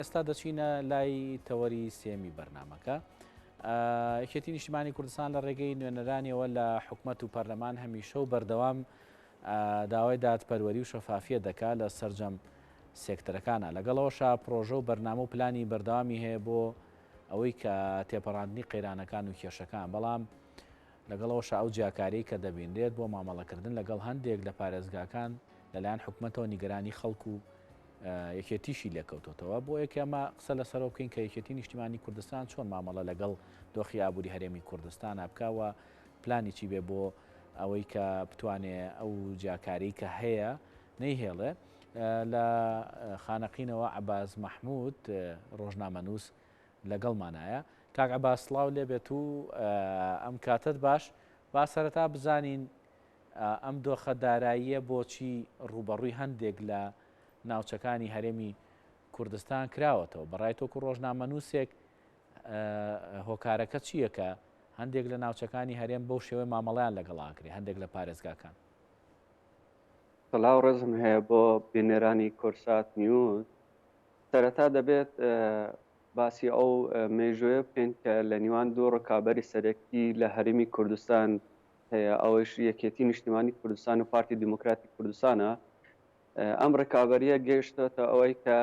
ئێستا دەچینە لای تەوەری سێمی بەرنامەکە. یەکێتی نیشتیمانی کوردستان لە ڕێگەی نوێنەرانیەوە لە حکومەت و پەرلەمان هەمیشە و بەردەوام داوای دادپەروەری و شەفافیە دەکا لە سەرجەم سێکتەرەکانە. لەگەڵەوەشا پرۆژە و بەرنامە و پلانی بەردەوامی هەیە بۆ ئەوەی کە تێپەڕاندنی قەیرانەکان و کێشەکان، بەڵام لەگەڵەوەشا ئەو جیاکاریەی کە دەبینرێت بۆ مامەڵەکردن لەگەڵ هەندێک لە پارێزگاکان لەلایەن حکومەتەوە نیگەرانی خەڵک و یەکێتیشی لێکەوتۆتەوە. بۆیە کە ئەمە قسە لەسەرەوە بکەین کە یەکێتی نیشتیمانی کوردستان چۆن مامەڵە لەگەڵ دۆخی ئابووری هەرێمی کوردستانا بکا و پلانی چی بێ بۆ ئەوەی کە بتوانێ ئەو جیاکاریی کە هەیە نەیهێڵێ. لە خانەقینەوە عەباس مەحموود ڕۆژنامەنووس لەگەڵمانایە. کاک عەباس سڵاو لێبێت و ئەم کاتەت باش. با سەرەتا بزانین ئەم دۆخە داراییە بۆچی ڕووبەڕووی هەندێک لە ناوچەکانی هەرێمی کوردستان کراوەتەوە؟ بەڕای تۆ وەکو ڕۆژنامەنووسێک هۆکارەکە چییە کە هەندێک لە ناوچەکانی هەرێم بەو شێوەی مامەڵەیان لەگەڵ ئاکرێ هەندێک لە پارێزگاکان؟ سڵاو ڕێزم هەیە بۆ بینەرانی کورسات نیوز. سەرەتا دەبێت باسی ئەو مێژوویە بکەین کە لە نیوان دوو ڕکابەری سەرەکی لە هەرێمی کوردستان هەیە، ئەوەیش یەکێتی نیشتیمانی کوردستان و پارتی دیموکراتی کوردستانە. ئەم ڕکابەریە گەیشتۆتە ئەوەی کە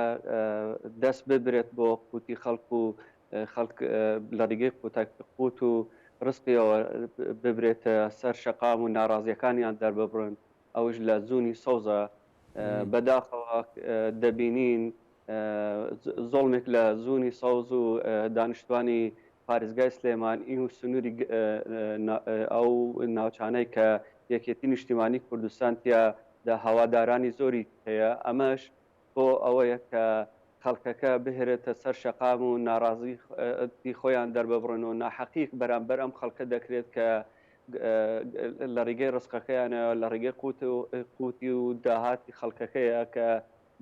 دەست ببرێت بۆ قوتی خەڵک و خەڵک لە ڕیگەی قوت و ڕزقیەوە ببرێتە سەر شەقام و ناڕازیەکانیان دەرببڕن، ئەوش لە زونی سەوزە. بەداخەوە دەبینین زوڵمێک لە زونی سەوز و دانیشتوانی پارێزگای سلێمانی و سنووری ئەو ناوچانەی کە یەکێتی نیشتیمانی کوردستان تیادا هەوادارانی زۆری هەیە، ئەمەش بۆ ئەوەیە کە خەڵکەکە بهێرێتە سەر شەقام و ناڕازیی خۆیان دەرببڕن و ناحەقیق بەرامبەر ئەم خەڵکە دەکرێت کە لە ڕیگەی ڕزقەکەیانەوە، لە ڕیگەی قوتی و داهاتی خەڵکەکەیە کە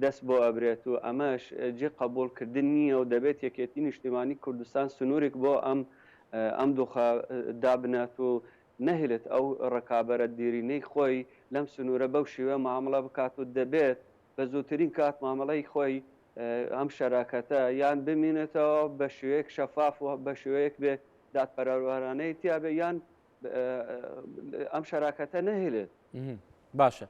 دەست بۆ ئەبرێت و ئەمەش جێ قەبوڵ کردن نییە و دەبێت یەکێتی نیشتیمانی کوردستان سنوورێک بۆ ئەم ئەم دۆخە دابنات و نەهێلێت ئەو ڕکابەرە دیرینەی خۆی لەم سنوورە بەو شێوەیە مامەڵە بکات و دەبێت بە زووترین کات مامەڵەی خۆی ئەم شەراکەتە یان بمینێتەوە بە شێوەیەک شەفاف و بە شێوەیەک بێ دادپەروەرانەی تیا بێ یان ئەم شەراکەتە نەهێلێت. باشە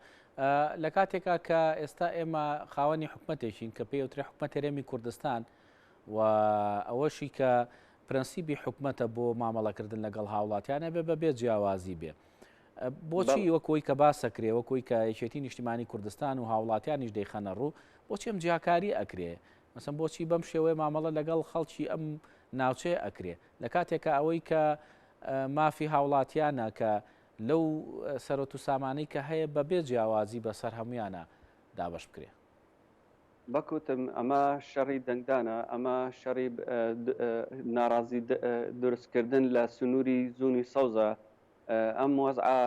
لە کاتێکا کە ئێستا ئێمە خاوەنی حکومەتێکین کە پێی ئەوترێ حکومەت هەرێمی کوردستان و ئەوەشی کە پرەنسیبی حکومەتە بۆ مامەڵەکردن لەگەڵ هاوڵاتیانە بێ بە بێ جیاوازی بێ بۆچی وەکۆی کە باسەکرێ وەکۆی کە یەکێتی نیشتیمانی کوردستان و هاوڵاتیانیش دەیخەنە ڕوو بۆچی ئەم جیاکاری ئەکرێ مەسەن بۆچی بەم شێوەیە مامەڵە لەگەڵ خەڵکی ئەم ناوچەیە ئەکرێ لە کاتێکە ئەوەی کە مافی هاوڵاتیانە کە لەو سەرۆت و سامانەی کە هەیە بە بێ جیاوازی بەسەر هەمویانە دابەش بکرێ. وەک وتم ئەمە شەڕی دەنگدانە، ئەمە شەڕی ناڕازی دروستکردن لە سنووری زونی سەوزە. ئەم وەزعە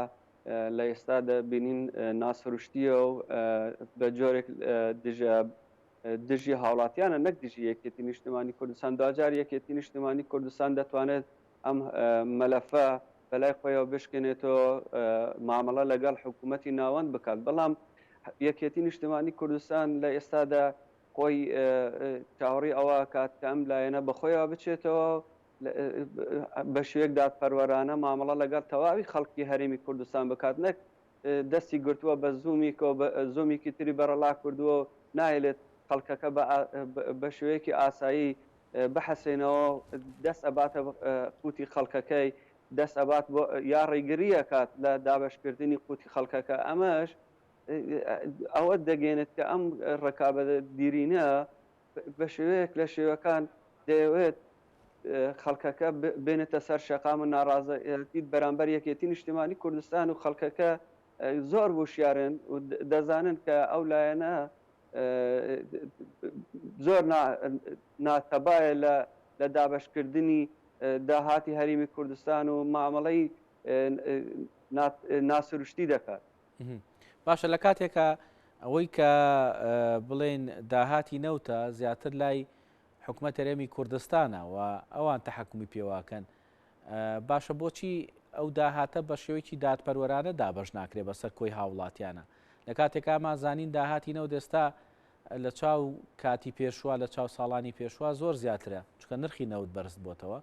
لە ئێستا دەبینین ناسروشتییە و بە جۆرێک دژە دژی هاوڵاتیانە نەک دژی یەکێتی نیشتمانی کوردستان. دواجار یەکێتی نیشتمانی کوردستان دەتوانێت ئەم مەلەفە بەلای خۆیەوە بشکێنێتەوە، مامەڵە لەگەڵ حکوومەتی ناوەند بکات، بەڵام یەکێتی نیشتمانی کوردستان لە ئێستادا خۆی چاوەڕێی ئەوە ئەکات کە ئەم لایەنە بەخۆیەوە بچێتەوە بە شێوەیەک دادپەروەرانە مامەڵە لەگەڵ تەواوی خەڵکی هەرێمی کوردستان بکات، نەک دەستی گرتووە بە زوومیکەوە زوومیکی تری بەرەڵا کردووە و نایەلێت خەڵکەکە بە شێوەیەکی ئاسایی بحەسێنەوە دەست ئەباتە قوتی خەڵکەکەی دەست ئەبات بۆ یا ڕێگری ئەکات لە دابەشکردنی قوتی خەڵکەکە ئەمەش ئەوە دەگەێنێت کە ئەم ڕکابە دیرینە بە شێوەیەک لە شێوەکان دەیەوێت خەڵکەکە بێنێتە سەر شەقام و ناڕازەتی بەرامبەر یەکێتی نیشتیمانی کوردستان و خەڵکەکە زۆر وشیارن و دەزانن کە ئەو لایەنە زۆر ناتەبایە لە دابەشکردنی داهاتی هەرێمی کوردستان و مامەڵەی ناسروشتی دەکات. باشە لە کاتێکا ئەوەی کە بڵێن داهاتی نەوتە زیاتر لای حکومەت هەرێمی کوردستانە و ئەوان تەحەکومی پێواکەن باشە بۆچی ئەو داهاتە بە شێوەیەکی دادپەروەرانە دابەش ناکرێ بەسەر کۆی هاوڵاتیانە لە کاتێکا ما زانین داهاتی نەوت ئێستا. لە چاو کاتی پێشوە لە چاو ساڵانی پێشوە زۆر زیاترە چونکە نرخی نەوت بەرز بۆتەوە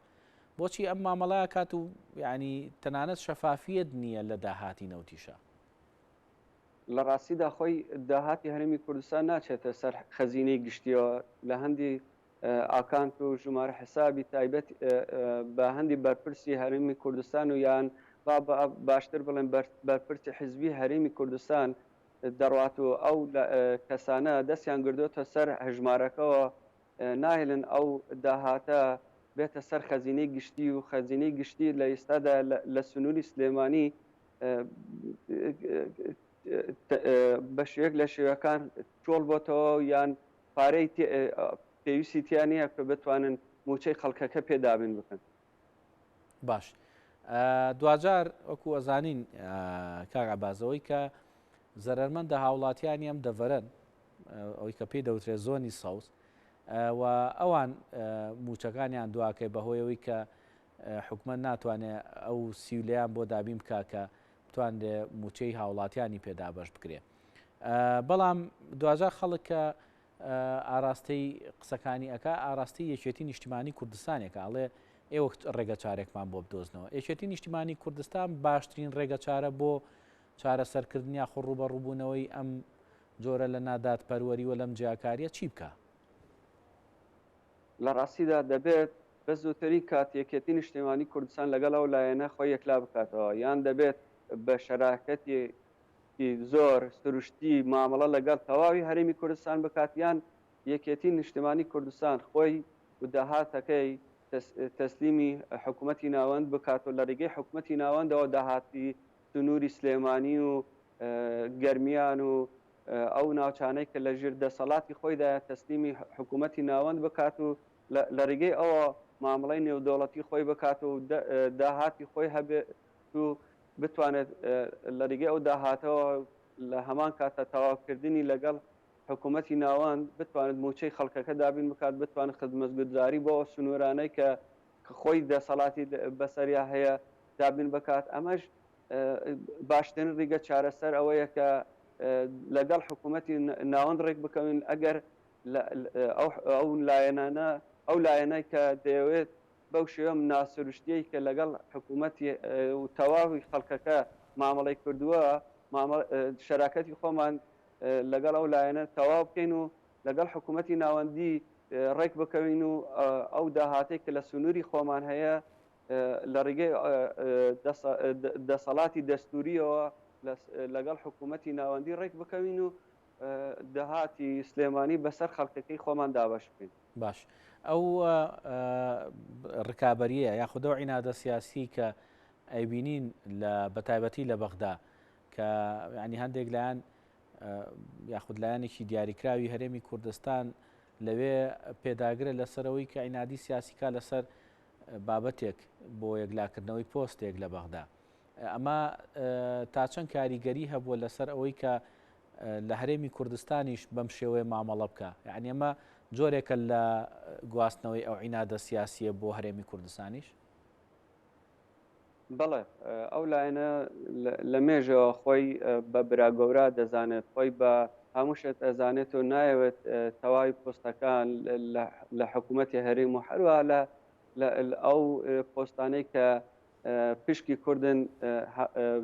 بۆچی ئەم مامەڵە کات و یعنی تەنانەت شەفافیت نییە لە داهاتی نەوتیشە؟ لە ڕاستیدا خۆی داهاتی هەرێمی کوردستان ناچێتە سەر خەزینەی گشتیەوە لە هەندی ئاکانت و ژمارە حسابی تایبەت بە هەندی بەرپرسی هەرێمی کوردستان و یان با باشتر بڵێن بەرپرسی حزبی هەرێمی کوردستان دەڕوات و ئەو کەسانە دەستیان گردۆتە سەر هەژمارەکەوە ناهێلن ئەو داهاتە بێتە سەر خەزینەی گشتی و خەزینەی گشتی لە ئێستادا لە سنووری سلێمانی بە شێوەیەک لە شێوەکان چۆڵ بۆتەوە یان پارەی پێویستی تیا نییە کە بتوانن مووچەی خەڵکەکە پێ دابین بکەن. باش دواجار وەکو ئەزانین کاک عەباس ئەوەی کە زەرەرمەندە هاوڵاتیانی ئەم دەڤەرەن ئەوەی کە پێی دەوترێت زۆنی سەوز و ئەوان موچەکانیان دواکەی بەهۆیەوەی کە حکومت ناتوانێت ئەو سیولەیان بۆ دابین بکە کە بتوانرێ موچەی هاوڵاتیانی پێدابش بکرێ بەڵام دواجار خەڵک کە ئاراستەی قسەکانی ئەکا ئاراستەی یەکێتی نیشتیمانی کوردستانێکە ئەڵێ ئێوە ڕێگە چارێکمان بۆ بدۆزنەوە یەکێتی نیشتیمانی کوردستان باشترین ڕێگە چارە بۆ چارەسەرکردن یاخۆ ڕووبەڕووبوونەوەی ئەم جۆرە لە نادادپەروەری و لەم جیاکاریە چی بکە؟ لە ڕاستیدا دەبێت بە زووترین کات یەکێتی نیشتیمانی کوردستان لەگەڵ ئەو لایەنە خۆی یەکلا بکاتەوە یان دەبێت بە شەراکەتی زۆر سروشتی مامەڵە لەگەڵ تەواوی هەرێمی کوردستان بکات یان یەکێتی نیشتمانی کوردستان خۆی و داهاتەکەی تەسلیمی حکومەتی ناوەند بکات و لە ڕیگەی حکومەتی ناوەندەوە داهاتی سنووری سلێمانی و گەرمیان و ئەو ناوچانەی کە لە ژیر دەسەڵاتی خۆیدایە تەسلیمی حکومەتی ناوەند بکات و لە ڕیگەی ئەوە مامەڵەی نێودەوڵەتی خۆی بکات و داهاتی خۆی هەبێت و بتوانێت لە ڕیگەی ئەو داهاتەوە لە هەمان کاتە تەواوکردنی لەگەڵ حکوومەتی ناوەند بتوانێت مووچەی خەڵکەکە دابین بکات، بتوانێت خزمەتگوزاری بۆ ئەو سنوورانەی کە خۆی دەسەڵاتی بەسەریا هەیە دابین بکات. ئەمەش باشترین ڕیگە چارەسەر ئەوەیە کە لەگەڵ حکوومەتی ناوەند ڕێک بکەوین، ئەگەر ئەو لایەنانە ئەو لایەنەی کە دەیەوێت بەو شێوە ناسروشتیەی کە لەگەڵ حکوومەتی و تەواوی خەڵکەکە مامەڵەی کردووە، شەراکەتی خۆمان لەگەڵ ئەو لایەنە تەواو بکەین و لەگەڵ حکوومەتی ناوەندی ڕێک بکەوین و ئەو داهاتەی کە لە سنووری خۆمان هەیە لە ڕیگەی دەسەڵاتی دەستووریەوە لەگەڵ حکوومەتی ناوەندی ڕێک بکەوین و داهاتی سلێمانی بەسەر خەڵکەکەی خۆمان دابەش بکەین. باش ئەو ڕکابەریە یاخود ئەو عینادە سیاسی کە ئەیبینین لە بەتایبەتی لە بەغدا کە ینی هەندێک لایەن یاخود لایەنێکی دیاریکراوی هەرێمی کوردستان لەوێ پێداگرە لەسەرەوەی کە عینادی سیاسیکا لەسەر بابەتێک بۆ یەکلاکردنەوەی پۆستێک لە بەغدا ئەمە تا چەند کاریگەری هەبووە لەسەر ئەوەی کە لە هەرێمی کوردستانیش بەم شێوەیە مامەڵە بکا؟ یەعنی ئەمە جۆرێکە لە گواستنەوەی ئەو عینادە سیاسییە بۆ هەرێمی کوردستانیش؟ بەڵێ، ئەو لایەنە لە مێژەوە خۆی بە برا گەورە دەزانێت، خۆی بە هەموو شت ئەزانێت و نایەوێت تەواوی پۆستەکان لە حکوومەتی هەرێم و هەروەها لە ئەو پۆستانەی کە پشکی کوردن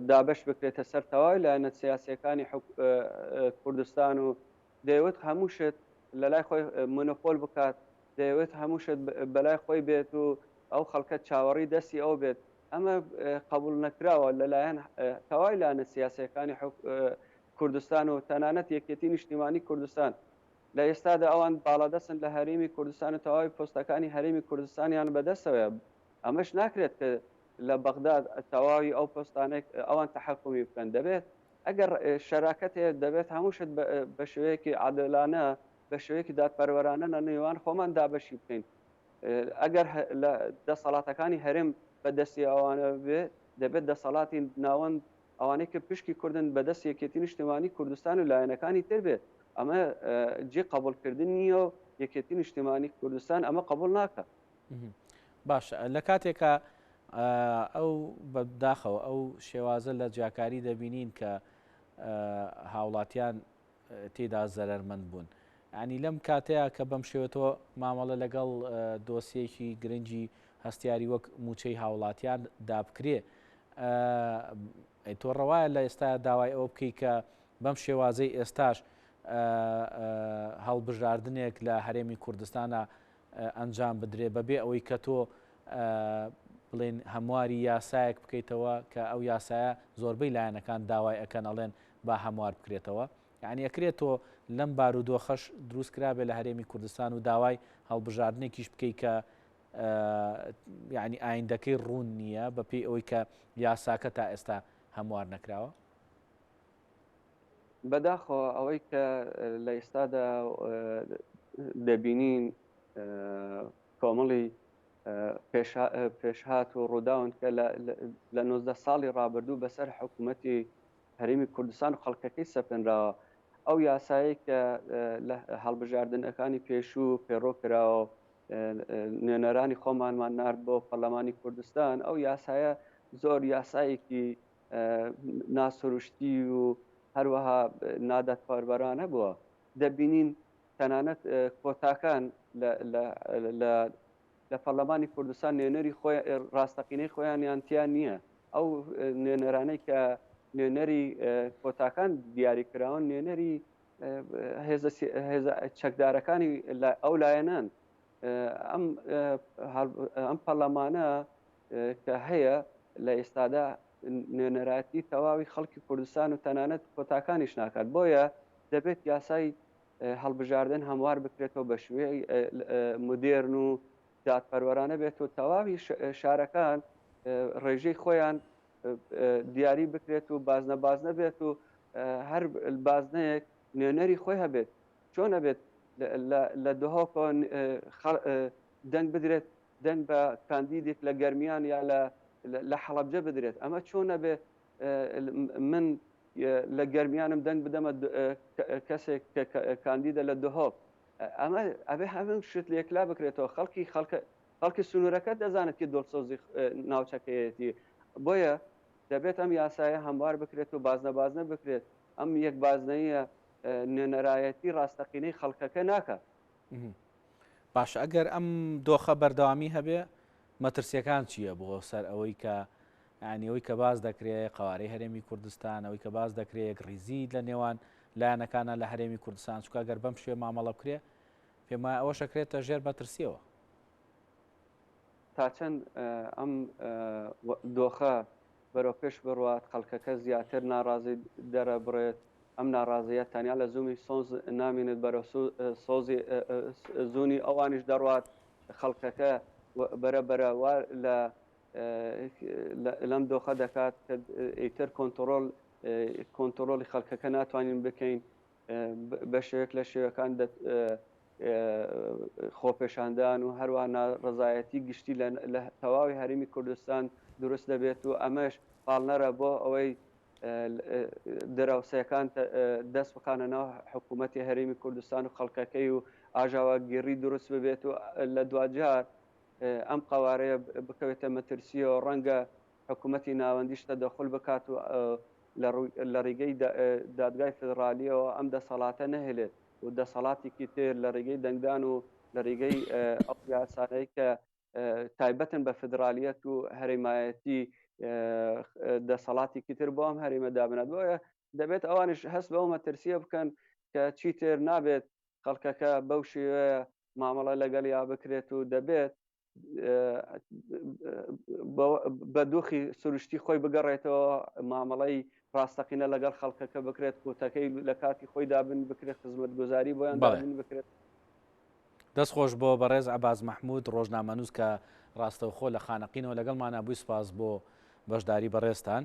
دابەش بکرێتە سەر تەواوی لایەنە سیاسیەکانی کوردستان و دەیەوێت هەموو شت لەلای خۆی مۆنۆپۆل بکات، دەیەوێت هەموو شت بەلای خۆی بێت و ئەو خەڵکە چاوەڕی دەستی ئەو بێت. ئەمە قبوڵ نەکراوە لەلایەن تەواوی لایەنە سیاسیەکانی کوردستان و تەنانەت یەکێتی نیشتیمانی کوردستان. لە ئێستادا ئەوان باڵادەستن لە هەرێمی کوردستان و تەواوی پۆستەکانی هەرێمی کوردستانیان بەدەستەوەیە. ئەمەش ناکرێت کە لە بەغداد تەواوی ئەو پۆستانەی ئەوان تەحەکومی بکەن. دەبێت ئەگەر شەراکەت هەیە دەبێت هەموو شت بە شێوەیەکی عادلانە، بە شێوەیەکی دادپەروەرانە لە نێوان خۆمان دابەشی بکەین. ئەگەر لە دەسەڵاتەکانی هەرێم بە دەستی ئەوانە بێت، دەبێت دەسەڵاتی ناوەند ئەوانەی کە پشکی کوردن بە دەست یەکێتی نیشتیمانی کوردستان و لایەنەکانی تر بێت. ئەمە جێی قبوڵکردن نییە و یەکێتی نیشتیمانی کوردستان ئەمە قبوڵ ناکات. باشە لە کاتێکا ئەو بەداخەوە ئەو شێوازە لە جیاکاری دەبینین کە هاوڵاتیان تێدا زەرەرمەند بوون. یانی لەم کاتەیا کە بەم شێوە تۆ مامەڵە لەگەڵ دۆسیەکی گرنگی هەستیاری وەک مووچەی هاوڵاتیان دا بکرێ ئەی تۆ ڕەوایە لە ئێستا داوای ئەوە بکەی کە بەم شێوازەی ئێستاش هەڵبژاردنێک لە هەرێمی کوردستانە ئەنجام بدرێ بەبێ ئەوەی کە تۆ بڵێن هەمواری یاسایەک بکەیتەوە کە ئەو یاسایە زۆربەی لایەنەکان داوای ئەکەن ئەڵێن با هەموار بکرێتەوە یانی ئەکرێت تۆ لەم بارودۆخەش دروست کرابێ لە هەرێمی کوردستان و داوای هەڵبژاردنێکیش بکەی کە یعنی ئایندەکەی ڕوون نییە بە پێی ئەوەی کە یاساکە تا ئێستا هەموار نەکراوە؟ بەداخەوە ئەوەی کە لە ئێستادا دەبینین کۆمەڵی پێشهات و ڕووداون کە لە 19 ساڵی ڕابردوو بەسەر حکوومەتی هەرێمی کوردستان و خەڵکەکەی سەپێنراوە. ئەو یاسایەی کە لە هەڵبژاردنەکانی پێشوو پەیڕەو کراوە و نوێنەرانی خۆمانمان نارد بۆ پەرلەمانی کوردستان، ئەو یاسایە زۆر یاسایەکی ناسروشتی و هەروەها نادادپەروەرانە بووە. دەبینین تەنانەت کۆتاکان لە لە پەرلەمانی کوردستان نوێنەری خۆی ڕاستەقینەی خۆیانیان تیا نییە. ئەو نوێنەرانەی کە نوێنەری کۆتاکان دیاری کراون نوێنەری هێزە چەکدارەکانی ئەو لایەنەن. ئەم ئەم پەرلەمانە کە هەیە لە ئێستادا نوێنەرایەتی تەواوی خەڵکی کوردستان و تەنانەت کۆتاکانیش ناکات. بۆیە دەبێت یاسای هەڵبژاردن هەموار بکرێتەوە بە شوێی مودێرن و دادپەروەرانە بێت و تەواوی شارەکان ڕێژەی خۆیان دیاری بکرێت و بازنە بازنە بێت و هەر بازنەیەک نوێنەری خۆی هەبێت. چۆن ئەبێت لە دهۆکەوە دەنگ بدرێت دەنگ بە کاندیدێک لە گەرمیان یا لە حەڵەبجە بدرێت؟ ئەمە چۆن ئەبێت من لە گەرمیانم دەنگ بدەمە کەسێک کە کاندیدە لە دهۆک؟ ئەمە ئەبێ هەموو شت لێکلا بکرێتەوە. خەڵکی خەڵکە خەڵکی سنوورەکە دەزانێت کێ دڵسۆزی ناوچەکەیەتی. بۆیە دەبێت ئەم یاسایە هەموار بکرێت و بازنە بازنە بکرێت. ئەم یەک بازنەیە نوێنەرایەتی ڕاستەقینەی خەڵکەکە ناکات. باشە ئەگەر ئەم دۆخە بەردەوامی هەبێ مەترسیەکان چییە بۆ سەر ئەوەی کە یانی ئەوەی کە باس دەکرێ قەوارەی هەرێمی کوردستان، ئەوەی کە باس دەکرێ یەکڕیزی لە نێوان لایەنەکانە لە هەرێمی کوردستان، چونکە گەر بەم شێوە مامەڵە بکرێ پێم وایە ئەوەش ئەکرێتە ژێر مەترسیەوە. تا چەند ئەم دۆخە بەرەو پێش بڕوات خەڵکەکە زیاتر ناڕازی دەرەبڕێت، ئەم ناڕازییە تەنیا لە زوومی سۆز نامێنێت بەرەو سۆزی زوونی ئەوانیش دەڕوات، خەڵکەکە بەرە بەرە وا لە لەم دۆخە دەکات کە ئیتر کۆنتڕۆڵ کۆنتڕۆڵی خەڵکەکە ناتوانین بکەین بە شێوەیەک لە شێوەکان خۆپێشاندان و هەروە ناڕزایەتی گشتی لە تەواوی هەرمی کوردستان دروست دەبێت و ئەمەش پاڵنەرە بۆ ئەوەی دراوسێکان دەست بخانە ناو حکوومەتی هەرێمی کوردستان و خەڵکەکەی و ئاژاوەگیڕی دروست ببێت و لە دواجار ئەم قەوارەیە بکەوێتە مەترسییەوە، ڕەنگە حکوومەتی ناوەندیش تەدەخول بکات و لە ڕیگەی دادگای فیدڕالییەوە ئەم دەسەڵاتە نەهێلێت و دەسەڵاتێکی تر لە ڕیگەی دەنگدان و لە ڕیگەی ئەو یاسانەی کە تایبەتن بە فیدرالیەت و هەرێمایەتی دەسەڵاتێکی تر بۆ ئەم هەرێمە دابنات. بۆیە دەبێت ئەوانیش هەست بەو مەترسییە بکەن کە چیتر نابێت خەڵکەکە بەو شێوەیە مامەڵە لەگەڵیا بکرێت و دەبێت بە دۆخی سروشتی خۆی بگەڕێتەوە، مامەڵەی ڕاستەقینە لەگەڵ خەڵکەکە بکرێت، قوتەکەی لە کاتی خۆی دابین بکرێت، خزمەتگوزاری بۆیان دابین بکرێت. دەست خۆش بۆ بەڕێز عەباس مەحمود ڕۆژنامەنووس کە ڕاستەوخۆ لە خانەقینەوە لەگەڵمانا بووی سوپاس بۆ بەشداری بەڕێزتان.